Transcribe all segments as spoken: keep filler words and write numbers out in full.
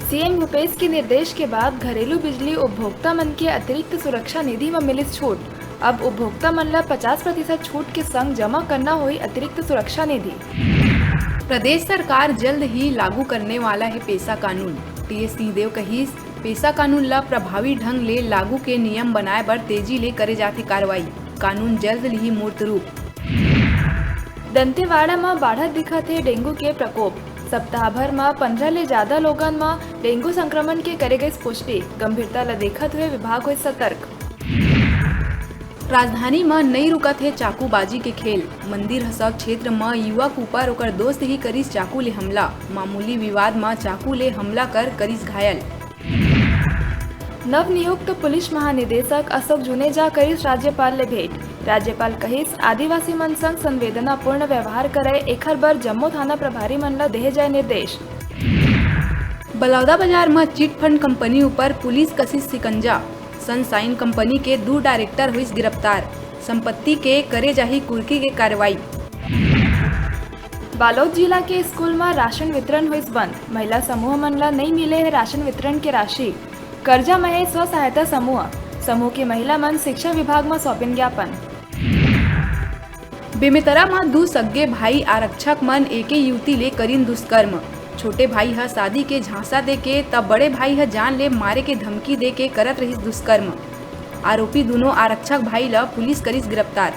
CM Bhupesh के निर्देश के बाद घरेलू बिजली उपभोक्ता मन के अतिरिक्त सुरक्षा निधि म मिलिस छूट। अब उपभोक्ता मन ल पचास प्रतिशत छूट के संग जमा करना होही अतिरिक्त सुरक्षा निधि। प्रदेश सरकार जल्द ही लागू करने वाला हे पेसा कानून। टीएस सिंहदेव कहिस, पेसा कानून ल प्रभावी ढंग ले लागू के नियम बनाए बर तेजी ले करे जाथे कार्रवाई। कानून जल्द लिही मूर्त रूप। दंतेवाड़ा म बाढ़त दिखत हे डेंगू के प्रकोप। सप्ताह भर म पंद्रह ले जादा लोगन म डेंगू संक्रमण के करे गइस पुष्टि। गंभीरता ल देखत हुए विभाग होइस सतर्क। राजधानी म नइ रुकत हे चाकूबाजी के खेल। मंदिर हसौद क्षेत्र म युवक ऊपर ओकर दोस्त ही करिस चाकू ले हमला। मामूली विवाद म चाकू ले हमला कर करिस घायल। नवनियुक्त पुलिस महानिदेशक अशोक जुनेजा करिस राज्यपाल ले भेंट। राज्यपाल कहिस, आदिवासी मन संग संवेदनापूर्ण व्यवहार करय, एखर बर जम्मो थाना प्रभारी मन ल देहे जाय निर्देश। बलौदाबाजार म चिट फंड कंपनी ऊपर पुलिस कसिस सिकंजा। सनशाइन कंपनी के दू डायरेक्टर होइस गिरफ्तार। संपत्ति के करे जाही कुर्की के कार्रवाई। बालोद जिला के स्कूल म राशन वितरण होइस बंद। महिला समूह मन ल नइ मिले हे राशन वितरण के राशि। कर्जा म हे स्व सहायता समूह। समूह के महिला मन शिक्षा विभाग म सौंपिन ज्ञापन। बेमेतरा म दू सग्गे भाई आरक्षक मन एके युवती ले करिन दुष्कर्म। छोटे भाई ह शादी के झांसा देके त बड़े भाई ह जान ले मारे के धमकी देके करत रहिस दुष्कर्म। आरोपी दूनों आरक्षक भाई ल पुलिस करिस गिरफ्तार।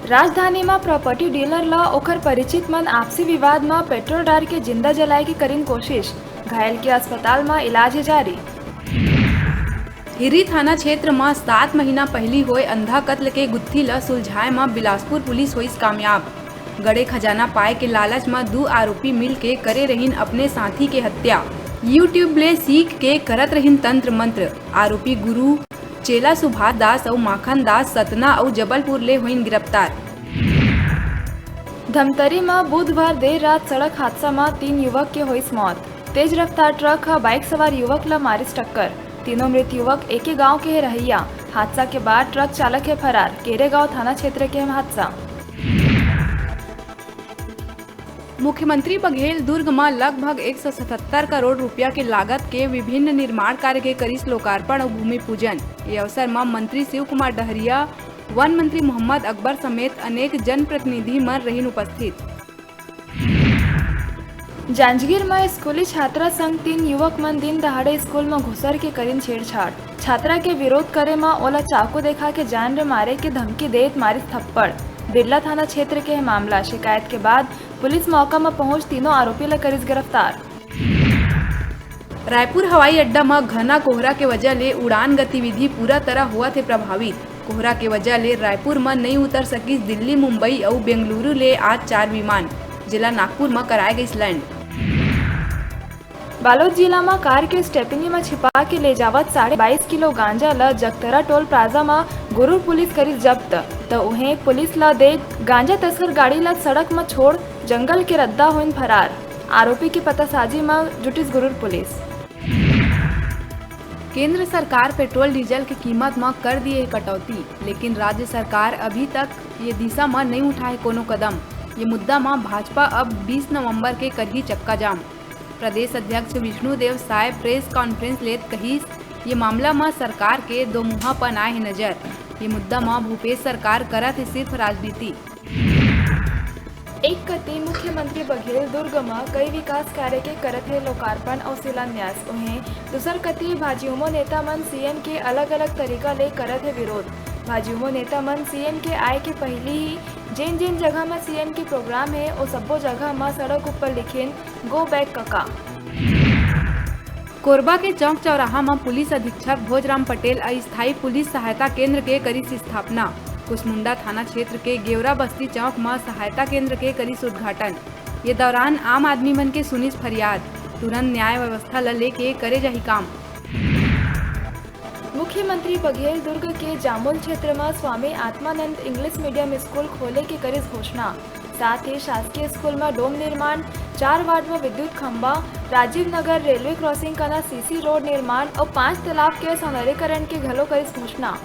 राजधानी म प्रॉपर्टी डीलर ल ओखर परिचित मन आपसी विवाद म पेट्रोल डार के जिंदा जलाए के करिन कोशिश। घायल के अस्पताल म इलाज हे जारी। हिरी थाना क्षेत्र म सात महीना पहिली होए अंधा कत्ल के गुत्थी ल सुलझाए म बिलासपुर पुलिस होइस कामयाब। गड़े खजाना पाए के लालच म दू आरोपी मिल के करे रहिन अपने साथी के हत्या। YouTube ले सीख के करत रहिन तंत्र मंत्र। आरोपी गुरु चेला सुभाष दास अउ माखन दास सतना अउ जबलपुर ले होइन गिरफ्तार। धमतरी म बुधवार देर रात सड़क हादसा म तीन युवक के होइस मौत। तेज रफ्तार ट्रक ह बाइक सवार युवक ल मारिस टक्कर। तीनों मृत युवक एके गांव के रहइया। हादसा के बाद ट्रक चालक हे फरार। केरेगांव थाना क्षेत्र के हादसा। मुख्यमंत्री बघेल दुर्ग म लगभग एक सौ सतहत्तर करोड़ रुपया के लागत के विभिन्न निर्माण कार्य के करिस लोकार्पण अउ भूमि पूजन। ये अवसर म मंत्री शिव कुमार डहरिया, वन मंत्री मोहम्मद अकबर समेत अनेक जनप्रतिनिधि मन रहिन उपस्थित। जांजगीर म स्कूली छात्रा संग तीन युवक मन दिन दहाड़े स्कूल म घुसर के करिन छेड़छाड़। छात्रा के विरोध करे म ओला चाकू देखा के जान ले मारे के धमकी देत मारिस थप्पड़। बिरला थाना क्षेत्र के हे मामला। शिकायत के बाद पुलिस मौका म पहुंच तीनों आरोपी ल करिस गिरफ्तार। रायपुर हवाई अड्डा म घना कोहरा के वजह ले उड़ान गतिविधि पूरा तरह होवत हे प्रभावित। कोहरा के वजह ले रायपुर म नइ उतर सकिस दिल्ली, मुंबई अउ बेंगलुरु ले आज चार विमान, जेला नागपुर म कराए गइस लैंड। बालोद जिला म कार के स्टेपनी म छिपा के ले जावत साढ़े बाईस किलो गांजा ल जगतरा टोल प्लाजा म गुरूर पुलिस करिस जब्त। त उहें पुलिस ल दे गांजा तस्कर गाड़ी ल सड़क म छोड़ जंगल के रद्दा होइन फरार। आरोपी के पतासाजी म जुटिस गुरूर पुलिस। केंद्र सरकार पेट्रोल डीजल के कीमत म कर दिए हे कटौती, लेकिन राज्य सरकार अभी तक ये दिशा म नइ उठाए कोनो कदम। ये मुद्दा म भाजपा अब बीस नवंबर के करही चक्का जाम। प्रदेश अध्यक्ष विष्णुदेव साय प्रेस कॉन्फ्रेंस लेत कहिस, ये मामला म सरकार के दो मुहापन आए हे नजर। ये मुद्दा म भूपेश सरकार करत हे सिर्फ राजनीति। एक कति मुख्यमंत्री बघेल दुर्ग म कई विकास कार्य के करत हे लोकार्पण अउ शिलान्यास, उहें दूसर कति भाजयुमो नेता मन सीएम के अलग-अलग तरीका ले करत हे विरोध। भाजयुमो नेता मन सीएम के आय के पहिली ही जेन-जेन जगह म सीएम के प्रोग्राम हे, ओ सब्बो जगह म सड़क ऊपर लिखिन, "Go back कका।" कोरबा के चौक चौराहा म पुलिस अधीक्षक भोजराम पटेल अस्थायी पुलिस सहायता केंद्र के करिस स्थापना। कुसमुंडा थाना क्षेत्र के गेवरा बस्ती चौक म सहायता केंद्र के करिस उद्घाटन। ये दौरान आम आदमी मन के सुनिस फरियाद, तुरंत न्याय व्यवस्था ल लेके करे जाही काम। मुख्यमंत्री बघेल दुर्ग के जामुल क्षेत्र म Swami Atmanand English medium school खोले के करिस घोषणा। साथ ही शासकीय स्कूल म डोम निर्माण, चार वार्ड म विद्युत खंभा, राजीव नगर रेलवे क्रॉसिंग कना सीसी रोड निर्माण अउ पांच तालाब के सौंदर्यीकरण के घलो करिस घोषणा।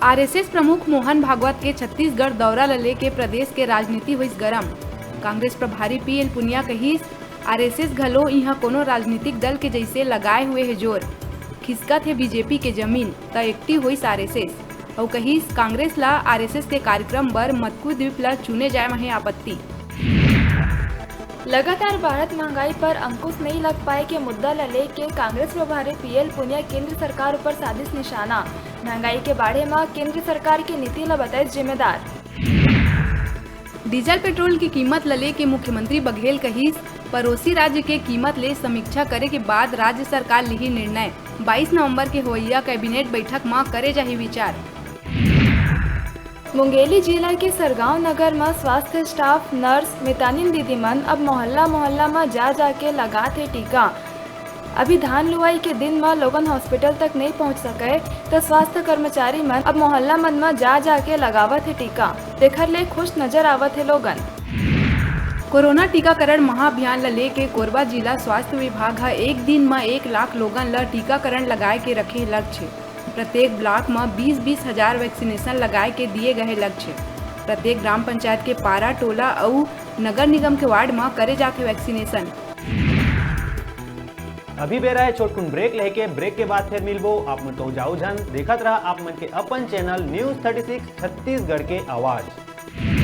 आरएसएस प्रमुख मोहन भागवत के छत्तीसगढ़ दौरा ल लेके प्रदेश के राजनीति होइस गरम। कांग्रेस प्रभारी पीएल पुनिया कहिस, आरएसएस घलो इहां कोनो राजनीतिक दल के जइसे लगाए हुए हे जोर। खिसकत हे बीजेपी के जमीन, त एकटी होइस आरएसएस। अउ कहिस, कांग्रेस ला आरएसएस के कार्यक्रम बर मत्कु द्वीप ला चुने जाए म हे आपत्ति। लगातार बाढ़त महंगाई पर अंकुश नइ लग पाए के मुद्दा ल लेके कांग्रेस प्रभारी पीएल पुनिया केंद्र सरकार ऊपर साधिस निशाना। महंगाई के बाढ़े म केंद्र सरकार के नीति ल बताइस जिम्मेदार। डीजल पेट्रोल की कीमत ल लेके मुख्यमंत्री बघेल कहिस, पड़ोसी राज्य के कीमत ले समीक्षा करे के बाद राज्य सरकार लिही निर्णय। बाईस नवंबर के होइया कैबिनेट बैठक म करे जाही विचार। मुंगेली जिला के सरगांव नगर म स्वास्थ्य स्टाफ, नर्स, मितानिन दीदी मन अब मोहल्ला मोहल्ला म जा जा के लगात हे टीका। अभी धान लुवाई के दिन म लोगन हॉस्पिटल तक नइ पहुंच सकय, त स्वास्थ्य कर्मचारी मन अब मोहल्ला मन म जा जा के लगावत हे टीका, तेखर ले खुश नजर आवत हे लोगन। कोरोना टीकाकरण महाअभियान ल लेके कोरबा जिला स्वास्थ्य विभाग ह एक दिन म एक लाख लोगन ल टीकाकरण लगाए के रखे लक्ष्य। प्रत्येक ब्लॉक म बीस बीस हजार वैक्सीनेशन लगाए के दिए गए लक्ष्य। प्रत्येक ग्राम पंचायत के पारा, टोला अउ नगर निगम के वार्ड म करे जाथे वैक्सीनेशन। अभी बेरा हे छोटकुन ब्रेक लेके, ब्रेक के बाद फिर मिलबो। आप मन कहूँ जाओ झन, देखत रहा आप मन के अपन channel news thirty six Chhattisgarh के आवाज़।